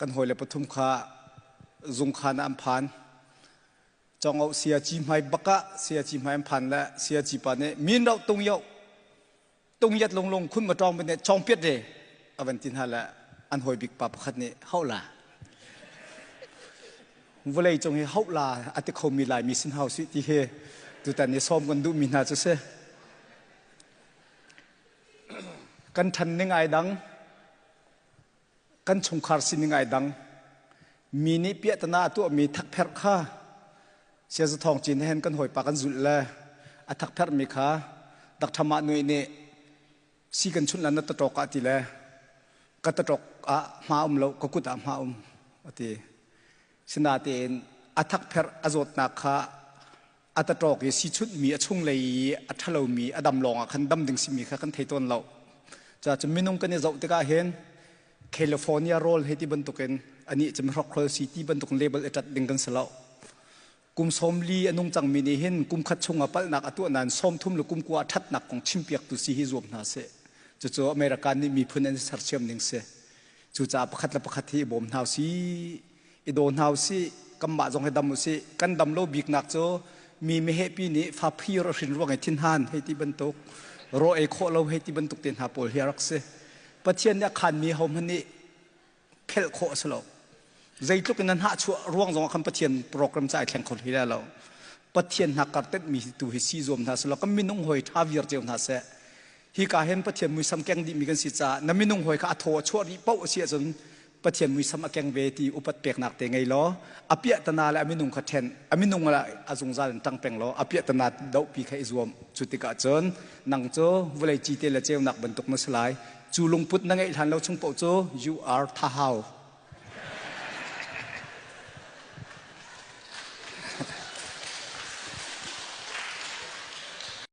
Kan hawile pathum kha zungkhan ah an phan. Cawngauh siaci hmai bak ah siaci hmai an phan le siaci pa nih min rauh tung yoh tung yat lung lung khun ma tawng bin chong piat re a van ti hna le an hawi bik pa pakhat nih hauh la vulei cung hi hauh la a ti khomi lai mi sin hau si ti hi tutan ni sawm kan duh mi hna cu si. Kan ṭhan ning ai dang, kan chungkhar sining ai dang. Mi nih piahtana a tuahmi thakpherh kha Siaza Thawng Cin he kan hawipa kan zulh le a thakpherhmi kha Dr. Mah Nui nih si kan chunh lan na taṭawk ah ti le ka taṭawk ah hma um lo, ka kut ah hma um a ti. Sinain a thakpherh a zawtnak kha a taṭawk i si chunhmi a chunglei i a ṭhalomi a dam lawngah khan dam ding simi kha kan thei tawn lo. Cuahcun minung kan i zoh tikah hin California roll hei ti bantukin anih cu mihrokhrol si ti bantukin label i ṭat ding kan si lo. Kum 40 a nung cangmi nih hin kum khat chung ah palhnak a tuah nain 30 le kum kua a ṭhatnak kong chimpiaktu si hi zuam hna sih. Cucu America nih miphun an i sersiam ning si. Cucaah pakhat le pakhat hi i bawm hna usih. I daw hna usih, kanmah zong hi dam usih. Kan dam lo biknak cu mi mehehpi nih fa phir a hrin ruang i thinhan hei ti bantuk, raw ei khawh lo hei ti bantuk te hna pawl hi a rak si. Pathian nih a khanmi hohmanh nih phelh khawh a si lo. Zeitluk in na hnahchuah ruang zongah khan Pathian program ca ai thleng kho hlei lo. Pathian hna kartenh mi tu hi si zuam hna selaw kan minung hawi tha viar cio hna seh. Hi ka hin Pathian muisam keng dih mi kan si caah na minung hawi kha a thaw a chuah rih paoh a si ahcun Pathian muisam a keng ve ti upat peknak te ngei law a piahtana le a minung kha ṭhen, a minung le a zungzal in ṭang peng law a piahtana dohpi kha i zuam. Cu tikah cun nang cu vawlei cite le ceunak bantuk na si lai. Cu lungput na ngeih hlan lo chung paoh cu you are thahau.